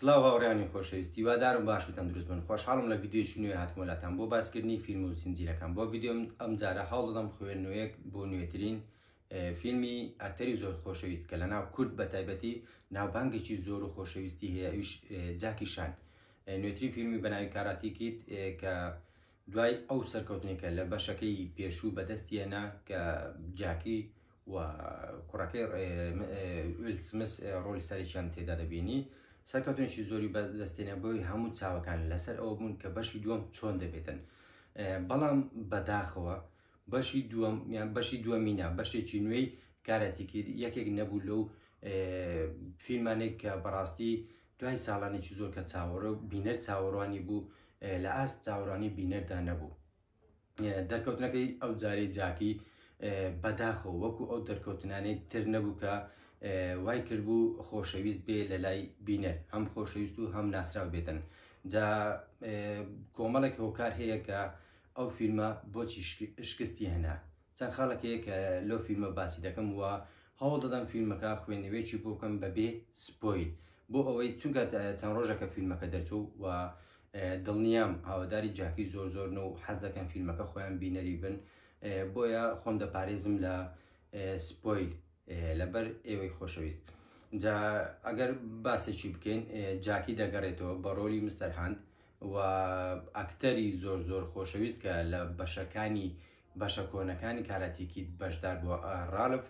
سڵاو هاوڕێیانی خۆشەویست هیوادارم باش و تەندروست بن خۆشحاڵم لە ڤیدیۆیەکی نوێ هاتمەوە لاتان بۆ باسکردنی فیلم و زنجیرەکان بۆ ڤیدیۆم ئەم جارە هەوڵدەدەم خوێندنەوەیەک بۆ نوێترین فیلمی ئەکتەری زۆر خۆشەویست کە لە ناو کورد بە تایبەتی ناوبانگێکی زۆر و خۆشەویستی هەیە ئەویش جاکی شان نوێترین فیلمی بەناوی کاراتی کید کە دوای ئەو سەرکەوتنێک کە لە بەشەکەی پێشوو بەدەستی هێنا کە جاکی و کوڕەکەی ویل سمس ڕۆڵی سەرەکیان تێدا دەبینی سەرکەوتنێکی زۆری بەدەستێنە بۆی هەموو چاوەکان لەسەر ئەوە بوون کە بەشی دووەم چۆن دەبێتن بەڵام بەداخەوە بەشی دووەم یان بەشی دووەمینا بەشێکی نوێی کاراتی کید یەکێک نەبوو لەو فیلمانێک کە بەڕاستی دوای ساڵانێکی زۆر کە چاوەڕێ و بینەر چاوەڕوانی بوو لە ئاست چاوەڕوانی بینەردا نەبوو. دەرکەوتنەکەی ئەو جارەی جاکی بەداخەوە وەکو ئەو دەرکەوتنانەی تر نەبوو کە وای کردبوو خۆشەویست بێ لە لای بینەر هەم خۆشەویست و هەم ناسراو بێتن جا کۆمەڵێک هۆکار هەیە کە ئەو فیلمە بۆچی شکستی هێنا چەند خاڵێک هەیە کە لەو فیلمە باسی دەکەم و هەوڵ دەدەم فیلمەکە خوێندنەوەیەکی بۆ بکەم بەبێ spoil بۆ ئەوەی چونکە چەند ڕۆژەکە فیلمەکە دەرچوو و دڵنیام هاواداری جاکی زۆر زۆرن و حەز دەکەن فیلمەکە خۆیان بینەری بن بۆیە خۆم دەپارێزم لە spoil لەبەر ئێوەی خۆشەویست جا ئەگەر باسێکی بکەین جاکی دەگەڕێتەوە بە ڕۆلی مستەر هاند و ئەکتەری زۆر زۆر خۆشەویست کە لە بەشەکانی بەشە کۆنەکانی کاراتی کید بەشدار بووە ڕالف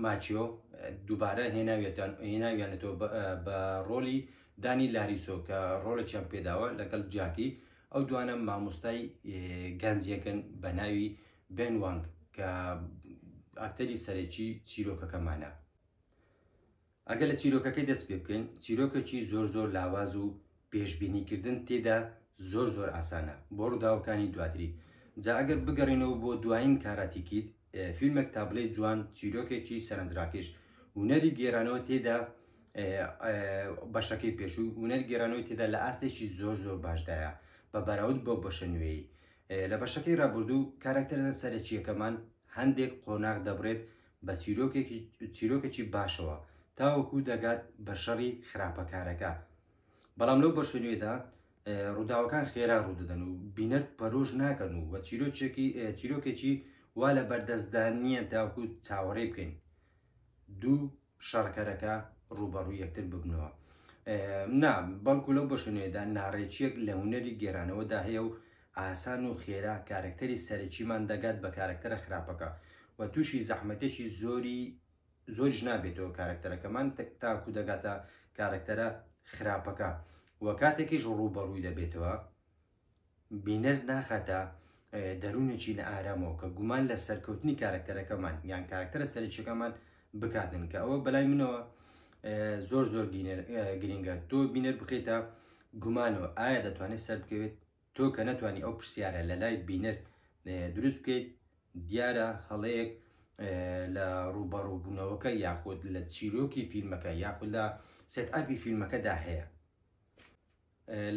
ماچیۆ دووبارە هێناویانەتەوە بە ڕۆلی دانی لاریسۆ کە ڕۆڵێکیان پێداوە لەگەڵ جاکی ئەو دوانە مامۆستای گەنجێکن بە ناوی بێن وانگ کە ئەکتەری سەرەکی چیرۆکەکەمانە. ئەگەر لە چیرۆکەکەی دەست پێ بکەین چیرۆکێکی زۆر زۆر لاواز و پێشبینی کردن تێدا زۆر زۆر ئاسانە بۆ ڕووداوەکانی دواتری جا ئەگەر بگەڕێینەوە بۆ دوایین کاراتی کید فیلمێک تا بڵێی جوان چیرۆکێکی سەرنجڕاکێش هونەری گێرانەوە تێدا بەشەکەی پێشوو هونەری گێرانەوەی تێدا لە ئاستێکی زۆر زۆر باشدایە بە بەراورد بەو بەشە نوێی لە بەشەکەی ڕابردوو کارەکتەرە سەرەکییەکەمان هەندێک قۆناغ دەبڕێت بە چیرۆکێکی چیرۆکێکی باشەوە تاوەکو دەگات بە شەڕی خراپەکارەکە بەڵام لەو بەشە نوێدا ڕووداوەکان خێرا ڕوودەدەن و بینەر پەرۆش ناکەن و وە چیرۆکێکی چیرۆکێکی وا لە بەردەستدا نییە تاوەکو چاوەڕێی بکەین دوو شەڕکەرەکە ڕووبەڕووی یەکتر ببنەوە نا بەڵکو لەو بەشە نوێدا ناڕێکییەک لە هونەری گێرانەوەدا هەیە و ئاسان و خێرا کارەکتەری سەرەکیمان دەگات بە کارەکتەرە خراپەکە و تووشی زەحمەتێکی زۆری زۆریش نابێتەوە کارەکتەرەکەمان تاکو دەگاتە کارەکتەرە خراپەکە و کاتێکیش ڕووبەڕووی دەبێتەوە بینەر ناخاتە دەروونێکی نائارامەوە کە گومان لە سەرکەوتنی کارەکتەرەکەمان یان کارەکتەرە سەرەکیەکەمان بکاتن کە ئەوە بەلای منەوە زۆر زۆر گرنگە تۆ بینەر بخیتە گومانەوە ئایا دەتوانێت سەر بکەوێت تۆ کە نەتوانی ئەو پرسیارە لە لای بینەر دروست بکەیت دیارە هەڵەیەک لە ڕووبەڕووبوونەوەکە یاخود لە چیرۆکی فیلمەکە یاخود لە setup ی فیلمەکەدا هەیە.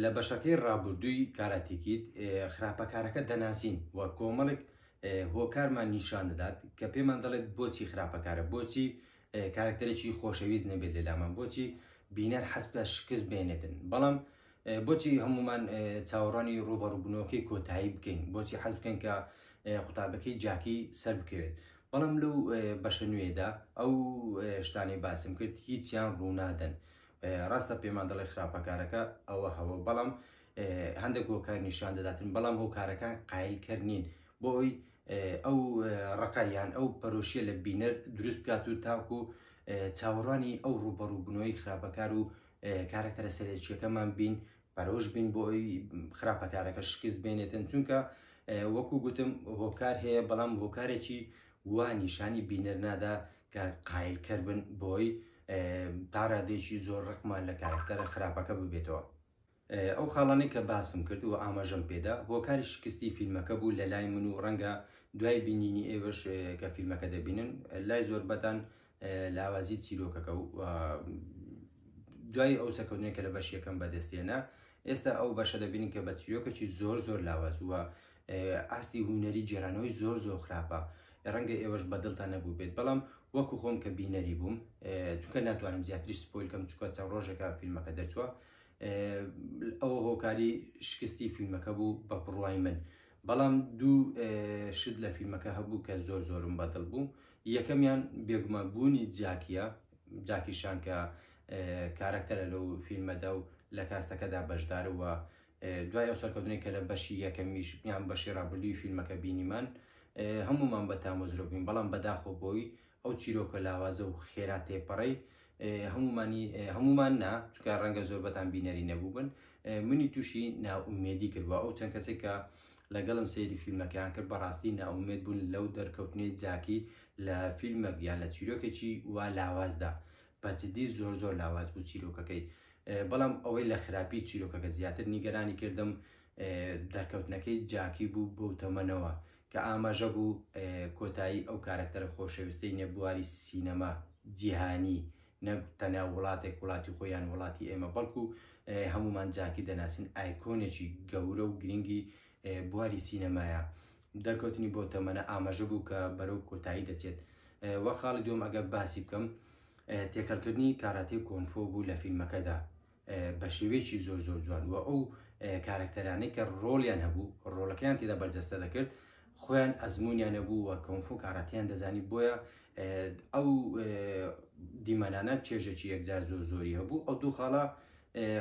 لە بەشەکەی ڕابردووی کاراتی کید خراپەکارەکە دەناسین و کۆمەڵێک هۆکارمان نیشان دەدات کە پێمان دەڵێت بۆچی خراپەکارە بۆچی کارکتەرێکی خۆشەویست نەبێت لەلامان بۆچی بینەر حەز بکات شکست بێنێتن بەڵام بۆچی هەمومان چاوەڕوانی ڕوبەڕوبوونەوەکەی کۆتایی بکەین بۆچی حەز بکەین کە قوتابەکەی جاکی سەر بکەوێت بەڵام لەو بەشە نوێدا ئەو شتانەی باسم کرد هیچیان ڕوونادەن ڕاستە پێمان دەڵێ خراپەکارەکە ئەوە هەوە بەڵام هەندێک هۆکار نیشان دەداتن بەڵام هۆکارەکان قایلکەر نین بۆ ئەوی ئەو ڕقە یان ئەو پەرۆشیە لە بینەر دروست بکات و تاکو چاوەڕوانی ئەو ڕووبەڕووبوونەوەی خراپەکار و کارەکتەرە سەرەکیەکەمان بین پەرۆش بین بۆ ئەوی خراپەکارەکە شکست بێنێتن چونکە وەکو گوتم هۆکار هەیە بەڵام هۆکارێکی وا نیشانی بینەر نادا کە قایلکەر بن بۆی تا رادەیەکی زۆر ڕقمان لە کارەکتەرە خراپەکە ببێتەوە. ئەو خاڵانەی کە باسم کرد و ئاماژەم پێدا هۆکاری شکستی فیلمەکە بوو لە لای من و ڕەنگە دوای بینینی ئێوەش کە فیلمەکە دەبینن لای زۆربەتان لاوازی چیرۆکەکە و دوای ئەو سەرکەوتنەی کە لە بەش یەکەم بەدەستێنا ئێستا ئەو بەشە دەبینین کە بە چیرۆکێکی زۆر زۆر لاواز و ئاستی هونەری گێرانەوەی زۆر زۆر خراپە. ڕەنگە ئێوەش بەدڵتان نەبوو بێت، بەڵام وەکو خۆم کە بینەری بووم، چونکە ناتوانم زیاتریش spoil کەم چونکە چەند ڕۆژێکە فیلمەکە دەرچووە، ئەوە هۆکاری شکستی فیلمەکە بوو بە بڕوای من. بەڵام دوو شت لە فیلمەکە هەبوو کە زۆر زۆرم بەدڵ بوو. یەکەمیان بێگومان بوونی جاکیە، جاکی شان کە کارەکتەرە لەو فیلمەدا و لە cast ەکەدا بەشدارە و دوای ئەو سەرکەوتنەی کە لە بەشی یەکەمیش یان بەشی ڕابردووی فیلمەکە بینیمان هەمومان بە تامەزرۆ بووین، بەڵام بەداخۆ بۆی ئەو چیرۆکە لاوازە و خێرا تێپەڕی هەمومانی، هەمومان نا چونکە ڕەنگە زۆربەتان بینەری نەبووبن، منی تووشی ناومێدی کردووە. ئەو چەند کەسێک کە لەگەڵم سەیری فیلمەکەیان کرد بەڕاستی ناومێد بوون لەو دەرکەوتنەی جاکی لە فیلمێک یان لە چیرۆکێکی وا لاوازدا. بەجددی زۆر زۆر لاواز بوو چیرۆکەکەی. بەڵام ئەوەی لە خراپی چیرۆکەکە زیاتر نیگەرانی کردم دەرکەوتنەکەی جاکی بوو بەو تەمەنەوە کە ئاماژە بوو کۆتایی ئەو کارەکتەرە خۆشەویستەی نێبواری سینەما جیهانی، نەک تەنیا وڵاتێک وڵاتی خۆیان وڵاتی ئێمە، بەڵکو هەمومان جاکی دەناسین، ئایکۆنێکی گەورە و گرنگی بواری سینەمایە. دەرکەوتنی بۆ تەمەنە ئاماژە بوو کە بەرەو کۆتایی دەچێت. وە خاڵی دووەم ئەگەر باسی بکەم تێکەڵکردنی کاراتی و کۆنفۆ بوو لە فیلمەکەدا بە شێوەیەکی زۆر زۆر جوان و ئەو کارەکتەرانەی کە ڕۆڵیان هەبوو ڕۆڵەکەیان تێدا بەرجەستە دەکرد خۆیان ئەزمونیان هەبوو و کۆنفۆ کاراتیان دەزانی، بۆیە ئەو دیمەنانە چێژێکی یەکجار زۆر زۆری هەبوو. ئەو دوو خاڵە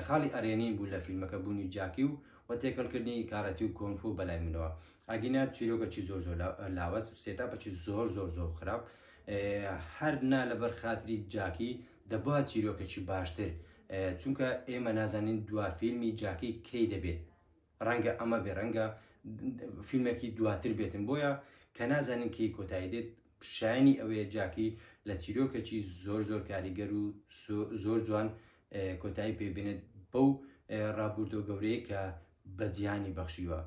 خاڵی ئەرێنی بوو لە فیلمەکە، بوونی جاکی و تێکەڵکردنی کاراتی و کۆنفۆ بەلای منەوە. ئەگینا چیرۆکەکی زۆر زۆر لاواز، setup ەکی زۆر زۆر زۆر خراپ، هەر نا لەبەر خاتری جاکی دەبا چیرۆکەکی باشتر، چونکە ئێمە نازانین دوا فیلمی جاکی کەی دەبێت، ڕەنگە ئەمە بێ ڕەنگە فیلمێکی دواتر بێتن، بۆیە کە نازانین کەی کۆتایی دێت. شایانی ئەوەیە جاکی لە چیرۆکێکی زۆر زۆر کاریگەر و زۆر جوان کۆتایی پێبێنێت بەو ڕابوردۆ گەورەیە کە بە جیهانی بەخشیوە.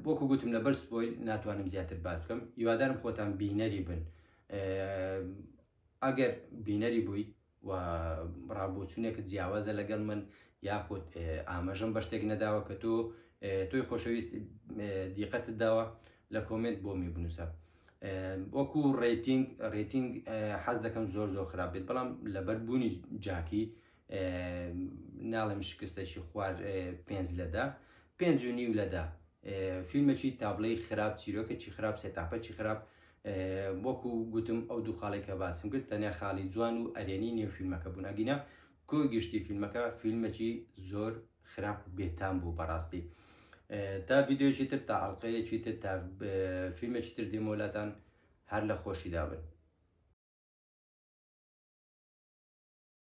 وەکو گوتم لەبەر spoil ناتوانم زیاتر باس بکەم، هیوادارم خۆتان بینەری بن. ئەگەر بینەری بووی و ڕابۆچوونێکت جیاوازە لەگەڵ من یاخود ئاماژەم بە شتێک نەداوە کە تۆ تۆی خۆشەویست دیقەتت داوە، لە comment بۆمی بنووسە. وەکو rating، rating حەز دەکەم زۆر زۆر خراپ بێت، بەڵام لەبەر بوونی جاکی ناڵێم شکستەشی خوار 5 لەدا، 5.5 لەدا. فیلمێکی تابلەی خراپ، چیرۆکێکی خراپ، setup ەکی خراپ. وەکو گوتم ئەو دوو خاڵێک کە باسم کرد تەنیا خاڵی جوان و ئەرێنی نێو فیلمەکە بوون، ئەگینا کۆی گشتی فیلمەکە فیلمێکی زۆر خراپ و بێتام بوو بەڕاستی. تا ڤیدیۆیەکی تر، تا ئەڵلقەیەکی تر، تا فیلمێکی تر دێمەوە لاتان، هەر لە خۆشیدا بن.